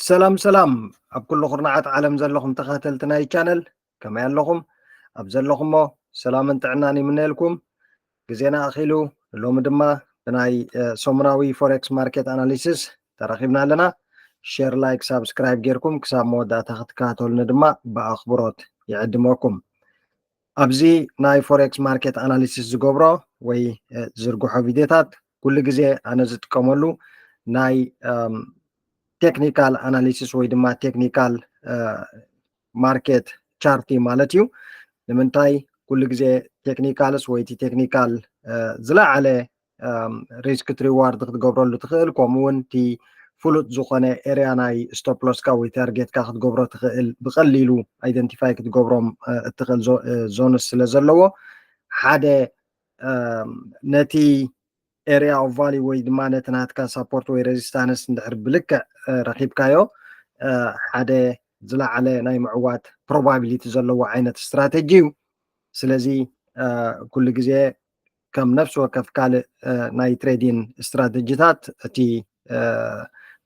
ሰላም ሰላም፣ ኣብ ኩሉ ኩርናዓት ዓለም ዘለኹም ተኻተልቲ ናይ ቻነል ከመይ ኣለኹም? ኣብ ዘለኹሞ ሰላምን ጥዕናን ይምነየልኩም። ግዜና ኣኺሉ፣ ሎሚ ድማ ብናይ ሰሙናዊ ፎሬክስ ማርኬት ኣናሊሲስ ተራኺብና ኣለና። ሼር፣ ላይክ፣ ሳብስክራይብ ጌርኩም ክሳብ መወዳእታ ክትከታተሉኒ ድማ ብኣኽብሮት ይዕድመኩም። ኣብዚ ናይ ፎሬክስ ማርኬት ኣናሊሲስ ዝገብሮ ወይ ዝርግሖ ቪድዮታት ኩሉ ግዜ ኣነ ዝጥቀመሉ ናይ ቴክኒካል ኣናሊሲስ ወይ ድማ ቴክኒካል ማርኬት ቻርት ማለት እዩ። ንምንታይ ኩሉ ግዜ ቴክኒካልስ ወይ እቲ ቴክኒካል ዝለዓለ ሪስክ ሪዋርድ ክትገብረሉ ትኽእል፣ ከምኡ እውን እቲ ፍሉጥ ዝኾነ ኤርያ ናይ ስቶፕ ሎስካ ወይ ታርጌትካ ክትገብሮ ትኽእል፣ ብቐሊሉ ኣይደንቲፋይ ክትገብሮም እትኽእል ዞንስ ስለ ዘለዎ ሓደ ነቲ ኤርያ ኦፍ ቫልዩ ወይ ድማ ነቲ ናትካ ሳፖርት ወይ ሬዚስታንስ እንድሕር ብልክዕ ረኺብካዮ ሓደ ዝለዓለ ናይ ምዕዋት ፕሮባቢሊቲ ዘለዎ ዓይነት ስትራተጂ እዩ። ስለዚ ኩሉ ግዜ ከም ነፍሲ ወከፍ ካልእ ናይ ትሬዲን ስትራተጂታት እቲ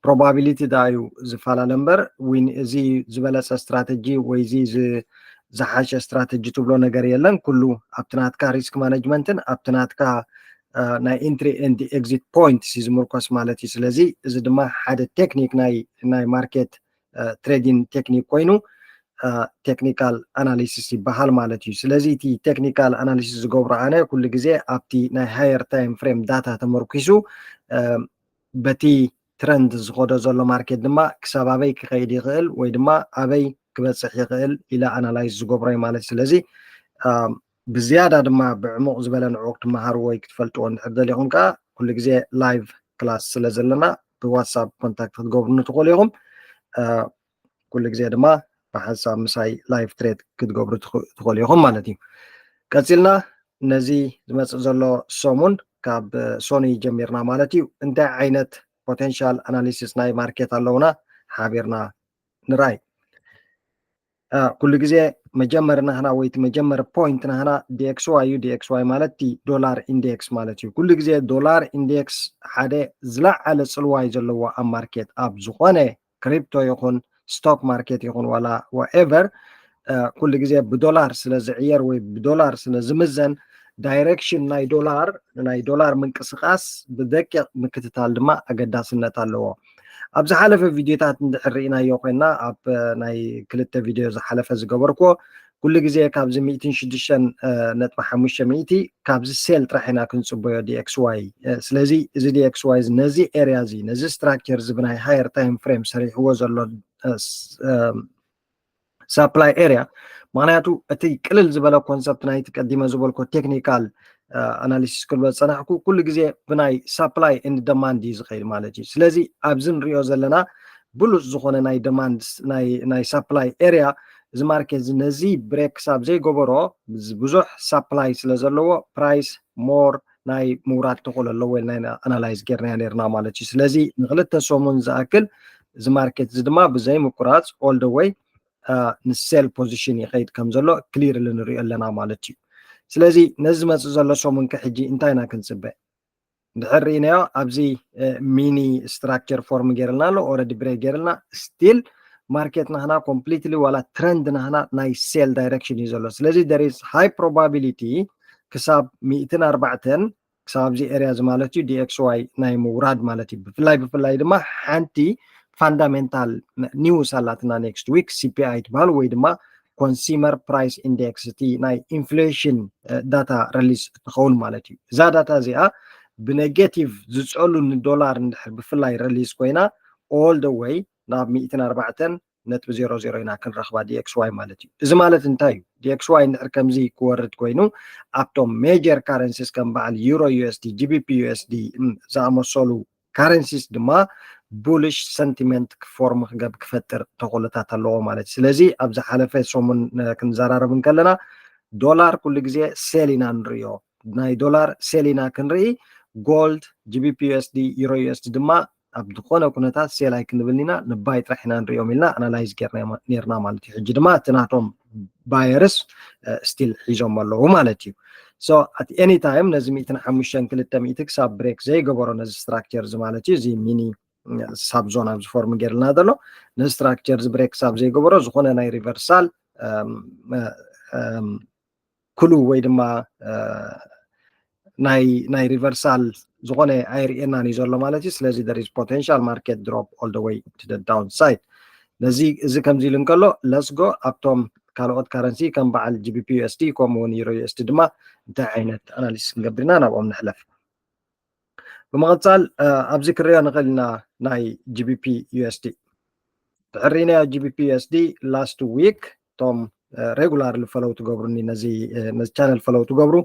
ፕሮባቢሊቲ ዳ እዩ ዝፈላለ እምበር ዊን እዚ ዝበለፀ ስትራተጂ ወይ እዚ ዝሓሸ ስትራተጂ ትብሎ ነገር የለን። ኩሉ ኣብቲ ናትካ ሪስክ ማኔጅመንትን ኣብቲ ናትካ ናይ ኢንትሪ ኤንድ ኤግዚት ፖይንት ሲ ዝምርኮስ ማለት እዩ። ስለዚ እዚ ድማ ሓደ ቴክኒክ ናይ ማርኬት ትሬዲንግ ቴክኒክ ኮይኑ ቴክኒካል ኣናሊሲስ ይበሃል ማለት እዩ። ስለዚ እቲ ቴክኒካል ኣናሊሲስ ዝገብሮ ኣነ ኩሉ ግዜ ኣብቲ ናይ ሃየር ታይም ፍሬም ዳታ ተመርኪሱ በቲ ትረንድ ዝኸዶ ዘሎ ማርኬት ድማ ክሳብ ኣበይ ክኸይድ ይኽእል ወይ ድማ ኣበይ ክበፅሕ ይኽእል ኢለ ኣናላይዝ ዝገብሮ እዩ ማለት። ስለዚ ብዝያዳ ድማ ብዕሙቕ ዝበለ ንዑ ክትመሃርዎ ወይ ክትፈልጥዎ እንድሕር ደሊኹም ከዓ ኩሉ ግዜ ላይቭ ክላስ ስለ ዘለና ብዋትሳፕ ኮንታክት ክትገብሩኒ ትኽእሉ ኢኹም። ኩሉ ግዜ ድማ ብሓንሳብ ምሳይ ላይቭ ትሬድ ክትገብሩ ትኽእሉ ኢኹም ማለት እዩ። ቀፂልና ነዚ ዝመፅእ ዘሎ ሰሙን ካብ ሶኒ ጀሚርና ማለት እዩ እንታይ ዓይነት ፖቴንሻል ኣናሊሲስ ናይ ማርኬት ኣለውና ሓቢርና ንርኣይ። ኩሉ ግዜ መጀመሪ ናህና ወይ እቲ መጀመሪ ፖይንት ናህና ዲኤክስዋይ እዩ። ዲኤክስዋይ ማለት እቲ ዶላር ኢንዴክስ ማለት እዩ። ኩሉ ግዜ ዶላር ኢንዴክስ ሓደ ዝለዓለ ፅልዋይ ዘለዎ ኣብ ማርኬት ኣብ ዝኾነ ክሪፕቶ ይኹን ስቶክ ማርኬት ይኹን ዋላ ዋኤቨር ኩሉ ግዜ ብዶላር ስለ ዝዕየር ወይ ብዶላር ስለ ዝምዘን ዳይሬክሽን ናይ ዶላር ናይ ዶላር ምንቅስቃስ ብደቂቕ ምክትታል ድማ ኣገዳስነት ኣለዎ። ኣብ ዝሓለፈ ቪድዮታት እንድሕር ርኢናዮ ኮይና ኣብ ናይ ክልተ ቪድዮ ዝሓለፈ ዝገበርክዎ ኩሉ ግዜ ካብዚ ሚእትን ሽዱሽተን ነጥቢ ሓሙሽተ ሚእቲ ካብዚ ሴል ጥራሕ ኢና ክንፅበዮ ዲኤክስዋይ። ስለዚ እዚ ዲኤክስዋይ ነዚ ኤርያ እዚ ነዚ ስትራክቸር እዚ ብናይ ሃየር ታይም ፍሬም ሰሪሕዎ ዘሎ ሳፕላይ ኤርያ ምክንያቱ እቲ ቅልል ዝበለ ኮንሰፕት ናይቲ ቀዲመ ዝበልኮ ቴክኒካል ኣናሊሲስ ክብሎ ዝፀናሕኩ ኩሉ ግዜ ብናይ ሳፕላይ ኤንድ ደማንድ እዩ ዝኸይድ ማለት እዩ። ስለዚ ኣብዚ ንሪኦ ዘለና ብሉፅ ዝኾነ ናይ ደማንድ ናይ ሳፕላይ ኤርያ እዚ ማርኬት እዚ ነዚ ብሬክ ክሳብ ዘይገበሮ ብዙሕ ሳፕላይ ስለ ዘለዎ ፕራይስ ሞር ናይ ምውራድ ተኽእሎ ኣለዎ ኢልና ኢና ኣናላይዝ ጌርናዮ ነርና ማለት እዩ። ስለዚ ንክልተ ሰሙን ዝኣክል እዚ ማርኬት እዚ ድማ ብዘይ ምቁራፅ ኦል ደ ወይ ንሴል ፖዚሽን ይኸይድ ከም ዘሎ ክሊርሊ ንሪኦ ኣለና ማለት እዩ። ስለዚ ነዚ ዝመፅእ ዘሎ ሰሙን ከ ሕጂ እንታይ ኢና ክንፅበ? እንድሕር ርኢናዮ ኣብዚ ሚኒ ስትራክቸር ፎርም ገይርልና ኣሎ ኦረዲ ብሬክ ገይርልና ስቲል ማርኬት ናህና ኮምፕሊትሊ ዋላ ትረንድ ናህና ናይ ሴል ዳይሬክሽን እዩ ዘሎ። ስለዚ there is high probability ክሳብ ሚእትን ኣርባዕተን ክሳብ ኣብዚ ኤርያ እዚ ማለት እዩ ዲኤክስዋይ ናይ ምውራድ ማለት እዩ። ብፍላይ ብፍላይ ድማ ሓንቲ ፋንዳሜንታል ኒውስ ኣላትና ኔክስት ዊክ ሲፒኣይ ትበሃል ወይ ድማ ኮንሱመር ፕራይስ ኢንዴክስ እቲ ናይ ኢንፍሌሽን ዳታ ሪሊዝ ትኸውን ማለት እዩ። እዛ ዳታ እዚኣ ብኔጌቲቭ ዝፀሉ ንዶላር እንድሕር ብፍላይ ሪሊዝ ኮይና ኦል ደ ወይ ናብ ሚእትን ኣርባዕተን ነጥቢ ዜሮ ዜሮ ኢና ክንረኽባ ዲኤክስዋይ ማለት እዩ። እዚ ማለት እንታይ እዩ? ዲኤክስዋይ እንድሕር ከምዚ ክወርድ ኮይኑ ኣብቶም ሜጀር ካረንሲስ ከም በዓል ዩሮ ዩኤስዲ፣ ጂቢፒ ዩኤስዲ ዝኣመሰሉ ካረንሲስ ድማ ቡሊሽ ሰንቲመንት ክፎርም ክገብ ክፈጥር ተኽእሎታት ኣለዎ ማለት እዩ። ስለዚ ኣብ ዝሓለፈ ሰሙን ክንዘራረብ እንከለና ዶላር ኩሉ ግዜ ሴል ኢና ንሪኦ። ናይ ዶላር ሴል ኢና ክንርኢ፣ ጎልድ፣ ጂቢፒ ዩኤስዲ፣ ዩሮ ዩኤስዲ ድማ ኣብ ዝኾነ ኩነታት ሴል ኣይክንብልን ኢና፣ ንባይ ጥራሕ ኢና ንሪኦም ኢልና ኣናላይዝ ጌርና ነርና ማለት እዩ። ሕጂ ድማ እቲ ናቶም ባየርስ ስቲል ሒዞም ኣለዉ ማለት እዩ። So at any time ነዚ ሚእትን ሓሙሽተን ክልተ ሚእቲ ክሳብ ብሬክ ዘይገበሮ ነዚ ስትራክቸር እዚ ማለት እዩ እዚ ሚኒ ሳብ ዞን ኣብዚ ፎርም ገይርልና ዘሎ። ነዚ ስትራክቸር እዚ ብሬክ ሳብ ዘይገበሮ ዝኾነ ናይ ሪቨርሳል ክሉ ወይ ድማ ናይ ሪቨርሳል ዝኾነ ኣይርእየናን እዩ ዘሎ ማለት እዩ። ስለዚ there is potential market drop all the way to the downside። ነዚ እዚ ከምዚ ኢሉ እንከሎ ለስጎ ኣብቶም ካልኦት ካረንሲ ከም በዓል GBP USD ከምኡ እውን ዩሮ USD ድማ እንታይ ዓይነት ኣናሊሲስ ክንገብር ኢና ናብኦም ንሕለፍ። ብምቕፃል ኣብዚ ክሪኦ ንኽእል ኢና ናይ GBP USD ድሕሪናዮ GBP USD last week እቶም ሬጉላር ፈለው ትገብሩኒ ነዚ ቻነል ፈለው ትገብሩ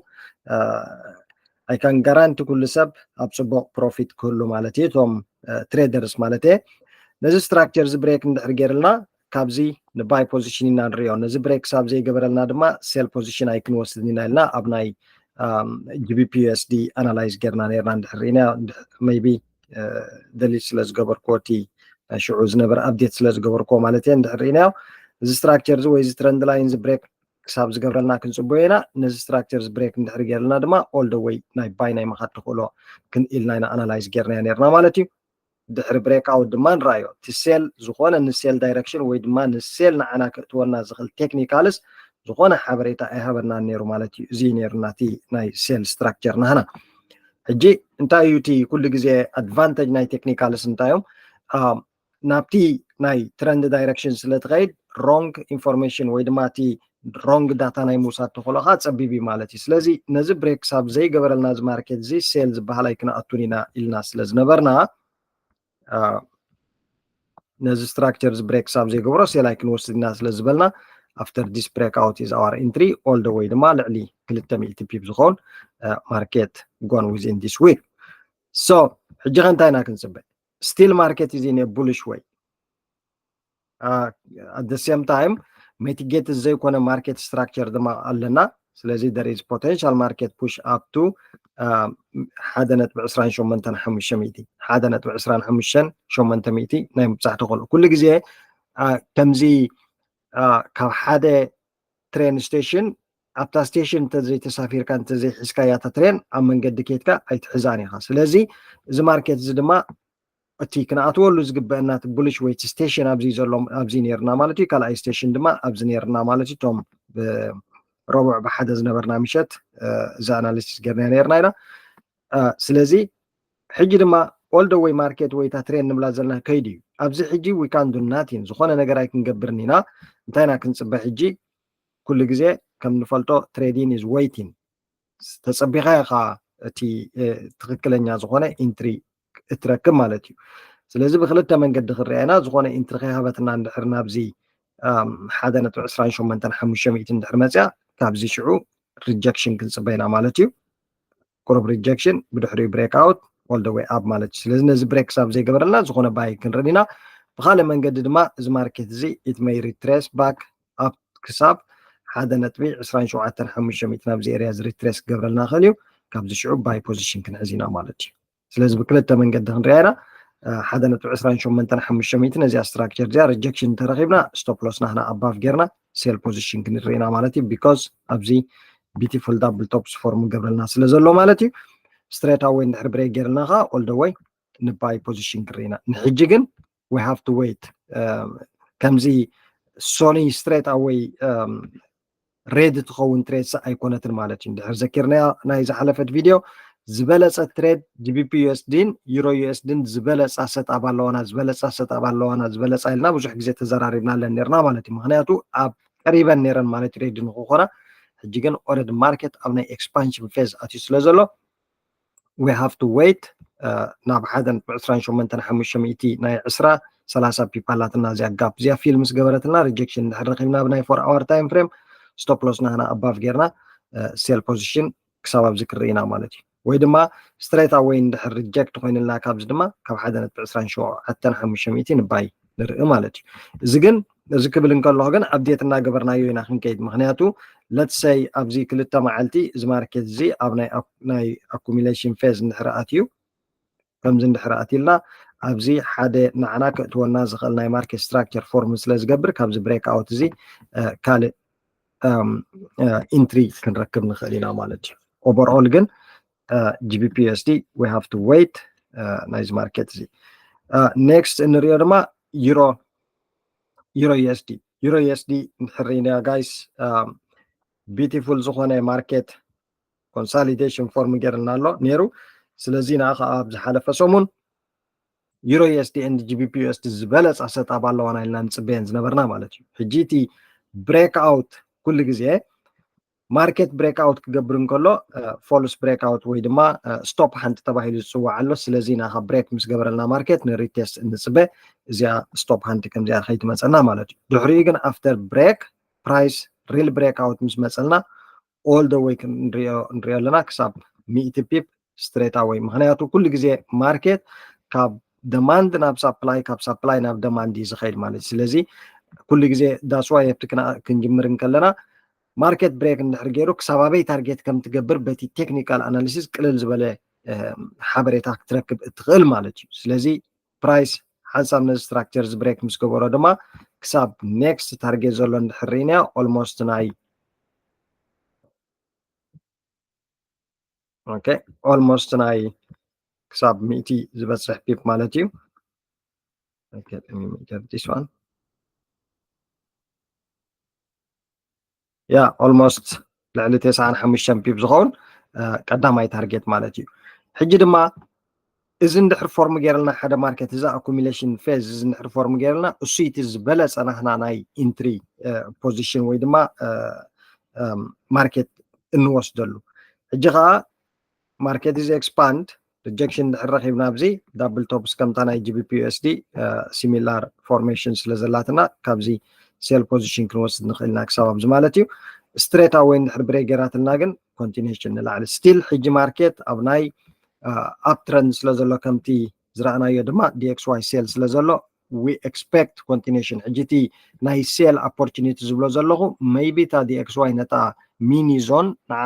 I can guarantee ኩሉ ሰብ ኣብ ፅቡቕ ፕሮፊት ክህሉ ማለት እዩ። እቶም ትሬደርስ ማለት እየ። ነዚ ስትራክቸር እዚ ብሬክ እንድሕር ገይርልና ካብዚ ንባይ ፖዚሽን ኢና ንሪኦ። ነዚ ብሬክ ሳብ ዘይገበረልና ድማ ሴል ፖዚሽን ኣይክንወስድን ኢና ኢልና ኣብ ናይ GBP USD ኣናላይዝ ጌርና ነርና እንድሕር ርኢና maybe ደሊት ስለ ዝገበርክዎ እቲ ናይ ሽዑ ዝነበረ ኣፕዴት ስለ ዝገበርክዎ ማለት እየ እንድሕር ርኢናዮ እዚ ስትራክቸር እዚ ወይ እዚ ትረንድ ላይን እዚ ብሬክ ክሳብ ዝገብረልና ክንፅበዮ ኢና። ነዚ ስትራክቸር እዚ ብሬክ እንድሕር ገይርልና ድማ all the way ናይ ባይ ናይ ምኻድ ተኽእሎ ክንኢልና ኢና ኣናላይዝ ጌርናዮ ነርና ማለት እዩ። ድሕሪ ብሬክ ኣውት ድማ ንረኣዮ እቲ ሴል ዝኾነ ንሴል ዳይረክሽን ወይ ድማ ንሴል ንዓና ክእትወና ዝኽእል ቴክኒካልስ ዝኾነ ሓበሬታ ኣይሃበናን ነይሩ ማለት እዩ። እዚ ነይሩ ናቲ ናይ ሴል ስትራክቸር ናህና። ሕጂ እንታይ እዩ እቲ ኩሉ ግዜ ኣድቫንቴጅ ናይ ቴክኒካልስ እንታይ እዮም? ናብቲ ናይ ትረንድ ዳይረክሽን ስለ ትኸይድ ሮንግ ኢንፎርሜሽን ወይ ድማ እቲ ሮንግ ዳታ ናይ ምውሳድ ተኽእሎኻ ፀቢብ እዩ ማለት እዩ። ስለዚ ነዚ ብሬክ ሳብ ዘይገበረልና እዚ ማርኬት እዚ ሴል ዝበሃል ኣይክንኣቱን ኢና ኢልና ስለ ዝነበርና ነዚ ስትራክቸር እዚ ብሬክ ሳብ ዘይገብሮ ሴል ኣይክንወስድ ኢና ስለ ዝበልና after this breakout is our entry all the way ድማ ልዕሊ ክልተ ሚእቲ ፒፕ ዝኸውን ማርኬት ጎን within this week። So ሕጂ ከ እንታይ ኢና ክንፅበ? Still market is in a bullish way. At the same time mitigate ዘይኮነ ማርኬት ስትራክቸር ድማ ኣለና። ስለዚ there is potential market push up to ሓደ ነጥቢ ዕስራን ሸሞንተን ሓሙሽተ ሚእቲ ሓደ ነጥቢ ዕስራን ሓሙሽተን ሸሞንተ ሚእቲ ናይ ምብፃሕ ተኽእሎ ኩሉ ግዜ ከምዚ ካብ ሓደ ትሬን ስቴሽን ኣብታ ስቴሽን እንተዘይተሳፊርካ እንተዘይሒዝካያ እታ ትሬን ኣብ መንገዲ ኬድካ ኣይትሕዛን ኢኻ። ስለዚ እዚ ማርኬት እዚ ድማ እቲ ክንኣትወሉ ዝግበአና እቲ ቡሊሽ ወይ እቲ ስቴሽን ኣብዚ ዘሎ ኣብዚ ነርና ማለት እዩ። ካልኣይ ስቴሽን ድማ ኣብዚ ነርና ማለት እዩ። እቶም ብረቡዕ ብሓደ ዝነበርና ምሸት እዚ ኣናሊሲስ ገርና ነርና ኢና። ስለዚ ሕጂ ድማ all the way ማርኬት ወይ እታ ትሬን ንብላ ዘለና ከይዱ እዩ። ኣብዚ ሕጂ we can do nothing ዝኾነ ነገር ኣይክንገብርን ኢና። እንታይ ኢና ክንፅበ ሕጂ? ኩሉ ግዜ ከም ንፈልጦ trading is waiting ተፀቢኻ ኢኻ እቲ ትክክለኛ ዝኾነ ኢንትሪ እትረክብ ማለት እዩ። ስለዚ ብክልተ መንገዲ ክንሪኣ ኢና። ዝኾነ ኢንትሪ ከይሃበትና እንድሕር ናብዚ ሓደ ነጥቢ ዕስራን ሸሞንተን ሓሙሽተ ሚእቲ እንድሕር መፅያ ካብዚ ሽዑ ሪጀክሽን ክንፅበ ኢና ማለት እዩ። ቁሩብ ሪጀክሽን ብድሕሪኡ ብሬክ ኣውት all the way up ማለት እዩ። ስለዚ ነዚ ብሬክ ክሳብ ዘይገበረልና ዝኾነ ባይ ክንርኢ ኢና። ብካልእ መንገዲ ድማ እዚ ማርኬት እዚ it may retrace back up ክሳብ ሓደ ነጥቢ ዕስራን ሸውዓተን ሓሙሽተ ሚእቲ ናብዚ ኤርያ እዚ ሪትሬስ ክገብረልና ይኽእል እዩ። ካብዚ ሽዑ ባይ ፖዚሽን ክንሕዝ ኢና ማለት እዩ። ስለዚ ብክልተ መንገዲ ክንሪኣ ኢና። ሓደ ነጥቢ ዕስራን ሸሞንተን ሓሙሽተ ሚእቲ ነዚኣ ስትራክቸር እዚኣ ሪጀክሽን እንተረኺብና ስቶፕ ሎስ ናህና ኣባቭ ጌርና ሴል ፖዚሽን ክንርኢ ኢና ማለት እዩ። ቢኮዝ ኣብዚ ቢቲፉል ዳብል ቶፕስ ፎርም ገብረልና ስለ ዘሎ ማለት እዩ። ስትሬት ኣወይ እንድሕር ብሬክ ጌርልና ከዓ all the way ንባይ ፖዚሽን ክርኢ ኢና። ንሕጂ ግን we have to wait ከምዚ ሶኒ ስትሬት ኣወይ ሬድ ትኸውን ትሬድ ኣይኮነትን ማለት እዩ። እንድሕር ዘኪርናያ ናይ ዝሓለፈት ቪድዮ ዝበለፀ ትሬድ GBP USD ን ዩሮ USD ን ዝበለፃ ሰጣብ ኣለዋና ዝበለፃ ሰጣብ ኣለዋና ዝበለፃ ኢልና ብዙሕ ግዜ ተዘራሪብና ኣለን ነርና ማለት እዩ። ምክንያቱ ኣብ ቀሪበን ነረን ማለት እዩ ሬድ ንክኾና። ሕጂ ግን ኦረዲ ማርኬት ኣብ ናይ ኤክስፓንሽን ፌዝ ኣትዩ ስለ ዘሎ we have to wait ናብ ሓደ ነጥቢ ዕስራን ሸሞንተን ሓሙሽተ ሚእቲ ናይ ዕስራ ሰላሳ ፒፕ ኣላትና እዚኣ ጋፕ እዚኣ ፊል ምስ ገበረትና ሪጀክሽን እንድሕር ረኪብና ብናይ ፎር ኣወር ታይም ፍሬም ስቶፕ ሎስ ናህና ኣባቭ ጌርና ሴል ፖዚሽን ክሳብ ኣብዚ ክርኢ ኢና ማለት እዩ። ወይ ድማ ስትሬት ኣወይ እንድሕር ሪጀክት ኮይንልና ካብዚ ድማ ካብ ሓደ ነጥቢ ዕስራን ሸውዓተን ሓሙሽተ ሚእቲ ንባይ ንርኢ ማለት እዩ። እዚ ግን እዚ ክብል እንከለኹ ግን ኣብዴት እናገበርናዮ ኢና ክንከይድ። ምክንያቱ ለትሰይ ኣብዚ ክልተ መዓልቲ እዚ ማርኬት እዚ ኣብ ናይ ኣኩሚሌሽን ፌዝ እንድሕር ኣትዩ ከምዚ እንድሕር ኣትዩልና ኣብዚ ሓደ ንዓና ከእትወና ዝኽእል ናይ ማርኬት ስትራክቸር ፎርም ስለ ዝገብር ካብዚ ብሬክ ኣውት እዚ ካልእ ኢንትሪ ክንረክብ ንኽእል ኢና ማለት እዩ። ኦቨርኦል ግን GBP USD we have to wait ናይዚ ማርኬት እዚ Next እንሪኦ ድማ ዩሮ ዩሮ USD ዩሮ USD እንድሕር ኢና guys beautiful ዝኾነ market consolidation form ገይርልና ኣሎ ነይሩ። ስለዚ ንዓ ከዓ ኣብ ዝሓለፈ ሰሙን ዩሮ USD and GBP USD ዝበለፃ set up ኣለዋና ኢልና ንፅበየን ዝነበርና ማለት እዩ። ሕጂ እቲ break out ኩሉ ግዜ market break out ክገብር እንከሎ false break out ወይ ድማ stop hunt ተባሂሉ ዝፅዋዕ ኣሎ። ስለዚ ናኻ break ምስ ገበረልና market ን retest እንፅበ እዚኣ stop hunt ከምዚኣ ከይትመፀና ማለት እዩ። ድሕሪኡ ግን after break price real break out ምስ መፀልና all the way ክንሪኦ ንሪኦ ኣለና ክሳብ ሚእቲ pip straight away። ምክንያቱ ኩሉ ግዜ market ካብ demand ናብ supply ካብ supply ናብ demand እዩ ዝኸይድ ማለት እዩ። ስለዚ ኩሉ ግዜ that's why ኣብቲ ክንጅምር እንከለና market break እንድሕር ገይሩ ክሳብ ኣበይ target ከም ትገብር በቲ technical analysis ቅልል ዝበለ ሓበሬታ ክትረክብ እትኽእል ማለት እዩ። ስለዚ price ሓንሳብ ነዚ structure እዚ break ምስ ገበሮ ድማ ክሳብ next target ዘሎ እንድሕር ርኢናዮ almost ናይ okay almost ናይ ክሳብ ሚእቲ ዝበፅሕ pip ማለት እዩ። Okay, let me make this one. Yeah, almost ልዕሊ ተስዓን ሓሙሽተን pip ዝኸውን ቀዳማይ target ማለት እዩ። ሕጂ ድማ እዚ እንድሕር form ገይርልና ሓደ market እዚ accumulation phase እዚ እንድሕር form ገይርልና እሱ እቲ ዝበለፀ ናህና ናይ entry position ወይ ድማ market እንወስደሉ። ሕጂ ከዓ market እዚ expand rejection እንድሕር ረኺብና ኣብዚ double tops ከምታ ናይ GBP USD similar formation ስለ ዘላትና ካብዚ sell position ክንወስድ ንኽእል ኢና ክሳብ ኣብዚ ማለት እዩ። Straight away እንድሕር break ገይራትልና ግን continuation ንላዕሊ still ሕጂ market ኣብ ናይ uptrend ስለ ዘሎ ከምቲ ዝረኣናዮ ድማ DXY sell ስለ ዘሎ we expect continuation። ሕጂ እቲ ናይ sell opportunity ዝብሎ ዘለኹ maybe እታ DXY ነታ mini zone ንዓ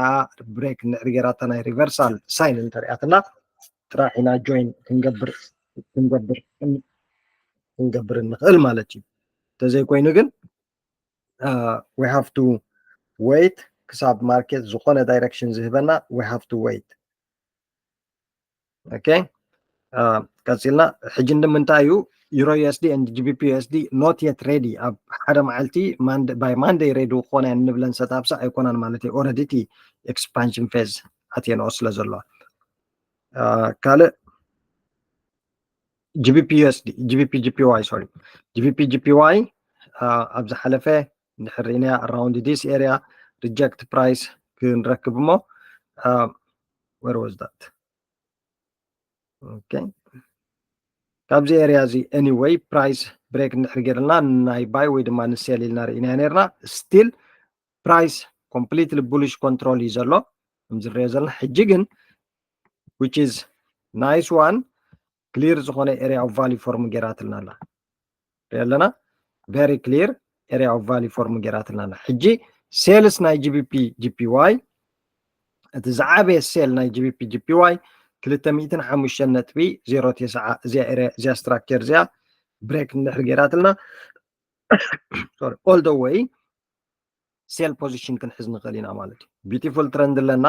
break እንድሕር ገይራታ ናይ reversal sign እንተሪኣትና ጥራሕ ኢና join ክንገብር ክንገብር ክንገብር እንኽእል ማለት እዩ። እንተዘይኮይኑ ግን we have to wait ክሳብ market ዝኾነ direction ዝህበና we have to wait። Okay ቀፂልና ሕጂ እንድምንታይ እዩ Euro USD and GBP USD not yet ready ኣብ ሓደ መዓልቲ by Monday ready ክኾና እንብለን set ups ኣይኮናን ማለት እዩ። Already እቲ expansion phase ኣትየንኦ ስለ ዘሎ ካልእ GBP USD GBP GPY sorry GBP GPY ኣብ ዝሓለፈ እንድሕር ርኢናያ around this area reject price ክንረክብ እሞ where was that okay ካብዚ area እዚ anyway price break እንድሕር ገይርልና ናይ buy ወይ ድማ ን sell ኢልና ርኢናያ ነርና still price completely bullish control እዩ ዘሎ ከም ዝረዮ ዘለና ሕጂ ግን which is nice one clear ዝኾነ area of value form ገይራትልና ኣላ ኣለና very clear area of value form ገይራትልና ኣላ ሕጂ sales ናይ GBP GPY እቲ ዝዓበየ sell ናይ GBP GPY ክልተ ሚእትን ሓሙሽተን ነጥቢ ዜሮ ተስዓ እዚኣ area እዚኣ structure እዚኣ break እንድሕር ገይራትልና all the way sell position ክንሕዝ ንኽእል ኢና ማለት እዩ። Beautiful trend ኣለና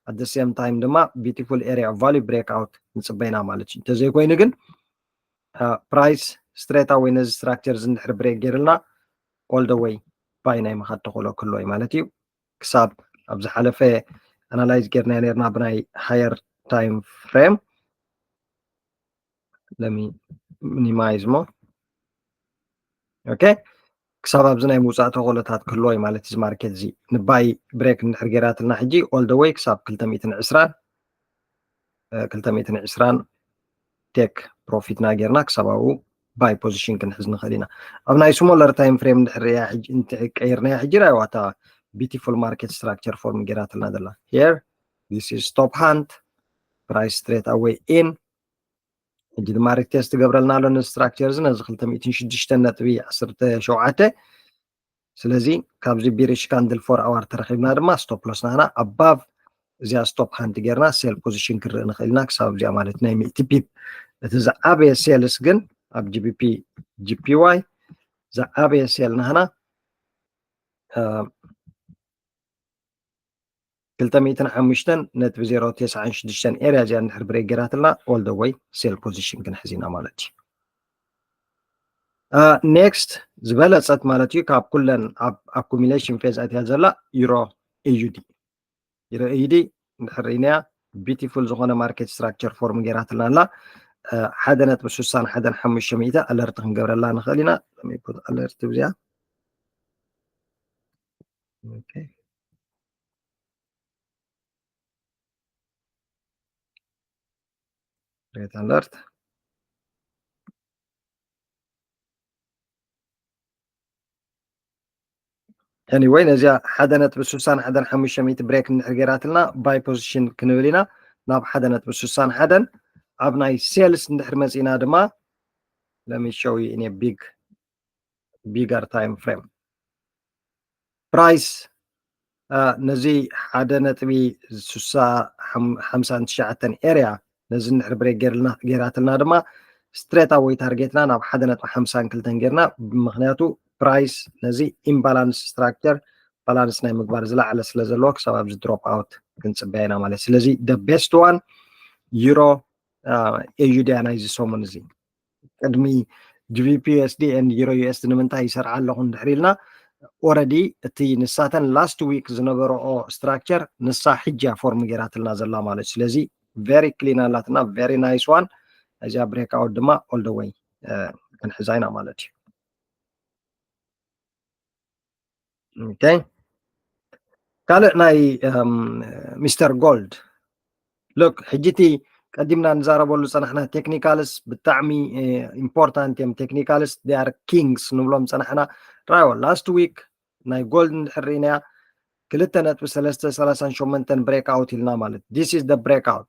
at the same time ድማ beautiful area of value break out ንፅበይና ማለት እዩ። እንተዘይኮይኑ ግን price straight away ነዚ structure እዚ እንድሕር break ገይርልና all the way buy ናይ ምኻድ ተኽእሎ ክህልዎ እዩ ማለት እዩ። ክሳብ ኣብ ዝሓለፈ analyze ገይርናዮ ነርና ብናይ higher time frame let me minimize more okay ክሳብ ኣብዚ ናይ ምውፃእ ተኽእሎታት ክህልዎ እዩ ማለት እዚ market እዚ ን buy break እንድሕር ገይራትልና ሕጂ all the way ክሳብ ክልተ ሚእትን ዕስራን ክልተ ሚእትን ዕስራን take profit ና ገይርና ክሳብ ኣብኡ buy position ክንሕዝ ንኽእል ኢና ኣብ ናይ smaller time frame እንድሕር ቀይርናያ ሕጂ ራይዋ እታ beautiful market structure form ገይራትልና ዘላ here this is stop hunt price straight away in ሕጂ ድማ retest ትገብረልና ኣሎ ነዚ structure እዚ ነዚ ክልተ ሚእትን ሽዱሽተን ነጥቢ ዓሰርተ ሸውዓተ ስለዚ ካብዚ bearish candle four hour ተረኺብና ድማ stop loss ናና above እዚኣ stop hunt ገይርና sell position ክንርኢ ንኽእል ኢና ክሳብ እዚኣ ማለት ናይ ሚእቲ pip እቲ ዝዓበየ sales ግን ኣብ GBP GPY ዝዓበየ sell ናህና ክልተ ሚእትን ሓሙሽተን ነጥቢ ዜሮ ተስዓን ሽዱሽተን area እዚኣ እንድሕር break ገይራትልና all the way sell position ክንሕዝ ኢና ማለት እዩ። Next ዝበለፀት ማለት እዩ ካብ ኩለን ኣብ accumulation phase ኣትያ ዘላ Euro A U D። Euro A U D እንድሕር ርኢናያ beautiful ዝኾነ market structure form ገይራትና ኣላ። ሓደ ነጥቢ ስሳን ሓደን ሓሙሽተ ሚእቲ alert ክንገብረላ ንኽእል ኢና። Let me put alert እዚኣ። Okay. Red alert. Anyway ነዚኣ ሓደ ነጥቢ ስሳን ሓደን ሓሙሽተ ሚእቲ break እንድሕር ገይራትልና buy position ክንብል ኢና። ናብ ሓደ ነጥቢ ስሳን ሓደን ኣብ ናይ sales እንድሕር መፂና ድማ let me show you in a big bigger time frame price ነዚ ሓደ ነጥቢ ሓምሳን ትሽዓተን area ነዚ እንድሕር break ገይራትልና ድማ straight away target ና ናብ ሓደ ነጥቢ ሓምሳን ክልተን ጌርና። ምኽንያቱ price ነዚ imbalance structure balance ናይ ምግባር ዝለዓለ ስለ ዘለዎ ክሳብ ኣብዚ drop out ክንፅበያ ኢና ማለት። ስለዚ the best one Euro A U D እያ ናይዚ ሰሙን እዚ። ቅድሚ G B P U S D and Euro U S D ንምንታይ ይሰርዓ ኣለኹ እንድሕር ኢልና already እቲ ንሳተን last week ዝነበረኦ structure ንሳ ሕጂ እያ form ገይራትልና ዘላ ማለት እዩ። ስለዚ very clean ኣላትና፣ very nice one። እዚኣ break out ድማ all the way ክንሕዛ ኢና ማለት እዩ። Okay ካልእ ናይ Mister Gold look ሕጂ እቲ ቀዲምና ንዛረበሉ ፀናሕና technicals ብጣዕሚ important እዮም። Technicals they are kings ንብሎም ፀናሕና። ራዮ last week ናይ gold እንድሕር ርኢናያ ክልተ ነጥቢ ሰለስተ ሰላሳን ሸሞንተን break out ኢልና ማለት this is the break out።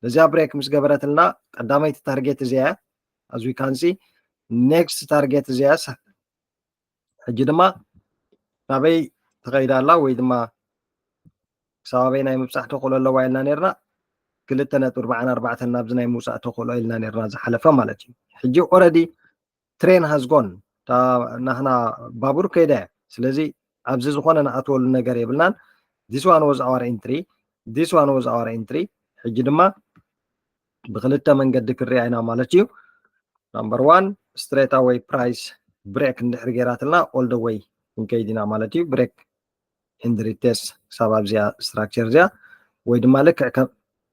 እዚኣ break ምስ ገበረትልና ቀዳመይቲ target እዚኣ እያ። As we can see next target እዚኣ ሕጂ ድማ ናበይ ትኸይድ ኣላ ወይ ድማ ክሳብ ኣበይ ናይ ምብፃሕ ተኽእሎ ኣለዋ ኢልና ነርና። ክልተ ነጥቢ ኣርባዓን ኣርባዕተን ናብዚ ናይ ምውፃእ ተኽእሎ ኢልና ነርና ዝሓለፈ ማለት እዩ። ሕጂ already train has gone ናህና ባቡር ከይዳ እያ። ስለዚ ኣብዚ ዝኾነ ንኣትወሉ ነገር የብልናን። This one was our entry, this one was our entry። ሕጂ ድማ ብክልተ መንገዲ ክርኣ ኢና ማለት እዩ። Number one straight away price break እንድሕር ገይራትልና all the way ክንከይድ ኢና ማለት እዩ። Break and retest ክሳብ ኣብዚኣ structure እዚኣ ወይ ድማ ልክዕ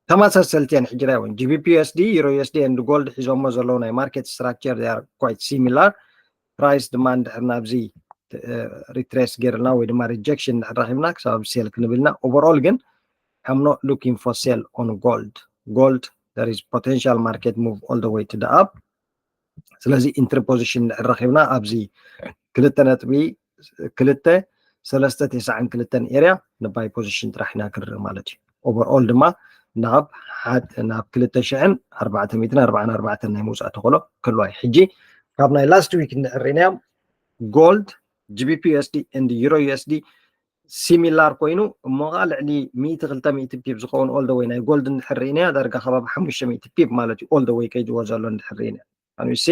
ተመሳሰልቲ እየን። ሕጂ ራይ እውን G B P U S D, Euro U S D and gold ሒዞሞ ዘለዉ ናይ market structure they are quite similar። Price ድማ እንድሕር ናብዚ retrace ገይርልና ወይ ድማ rejection እንድሕር ረኺብና ክሳብ sell ክንብል ኢና። Overall ግን I'm not looking for sell on gold. Gold there is potential market move all the way to the up። ስለዚ entry position እንድሕር ረኺብና ኣብዚ ክልተ ነጥቢ ክልተ ሰለስተ ተስዓን ክልተን area ን buy position ጥራሕ ኢና ክንርኢ ማለት እዩ። Overall ድማ ናብ ናብ ክልተ ሽሕን ኣርባዕተ ሚእትን ኣርባዓን ኣርባዕተን ናይ ምውፃእ ተኽእሎ ክህልዋ እዩ። ሕጂ ካብ ናይ last week እንድሕር ርኢናዮም gold G B P U S D and Euro U S D similar ኮይኑ እሞ ከዓ ልዕሊ ሚእቲ ክልተ ሚእቲ pip ዝኸውን all the way ናይ gold እንድሕር ርኢናዮ ዳርጋ ከባቢ ሓሙሽተ ሚእቲ pip ማለት እዩ። All the way ከይድዎ ዘሎ እንድሕር ርኢናዮ ኣንሲ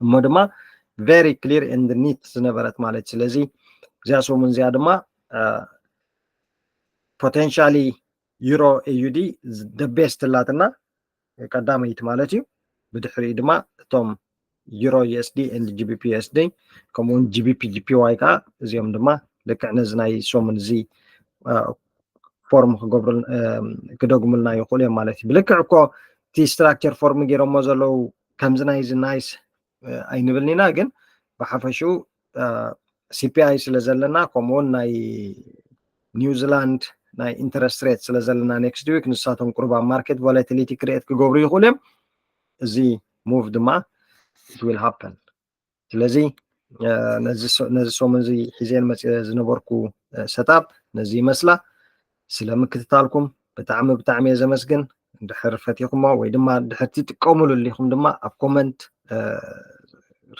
እሞ ድማ very clear and neat ዝነበረት ማለት። ስለዚ እዚኣ ሰሙን እዚኣ ድማ potentially Euro A U D the best እላትና ቀዳመይቲ ማለት እዩ። ብድሕሪኡ ድማ እቶም Euro U S D and G B P U S D ከምኡውን G B P G P Y ከዓ እዚኦም ድማ ልክዕ ነዚ ናይ ሰሙን እዚ form ክገብሩ ክደግሙልና ይኽእሉ እዮም ማለት እዩ። ብልክዕ እኮ እቲ structure form ገይሮሞ ዘለዉ ከምዚ ናይዚ nice ኣይንብልን ኢና፣ ግን ብሓፈሽኡ C P I ስለ ዘለና ከምኡውን ናይ New Zealand ናይ interest rate ስለ ዘለና next week ንሳቶም ቁሩብ ኣብ market volatility create ክገብሩ ይኽእሉ እዮም። እዚ move ድማ it will happen። ስለዚ ነዚ ሰሙን እዚ ሒዘን መፅእ ዝነበርኩ setup ነዚ ይመስላ። ስለ ምክትታልኩም ብጣዕሚ ብጣዕሚ እየ ዘመስግን። እንድሕር ፈቲኹሞ ወይ ድማ እንድሕር ትጥቀሙሉ ኣሊኹም ድማ ኣብ comment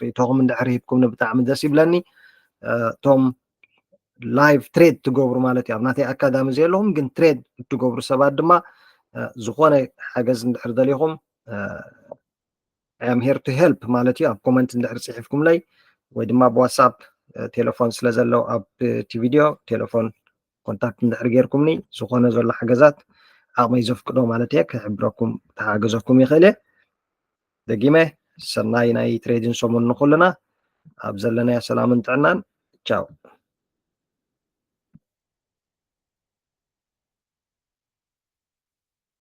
ርእቶኹም እንድሕር ሂብኩምኒ ብጣዕሚ ደስ ይብለኒ። እቶም live trade ትገብሩ ማለት እዩ ኣብ ናተይ ኣካዳሚ ዘለኹም ግን trade እትገብሩ ሰባት ድማ ዝኾነ ሓገዝ እንድሕር ደሊኹም I am here to help ማለት እዩ። ኣብ comment እንድሕር ፅሒፍኩምለይ ወይ ድማ ብ WhatsApp ቴሌፎን ስለ ዘሎ ኣብ እቲ video ቴሌፎን contact እንድሕር ጌርኩምኒ ዝኾነ ዘሎ ሓገዛት ዓቕመይ ዘፍቅዶ ማለት እየ ክሕብረኩም ክተሓገዘኩም ይኽእል እየ። ደጊመ ሰናይ ናይ ትሬዲን ሰሙን ንኩልና። ኣብ ዘለናዮ ሰላምን ጥዕናን። ቻው።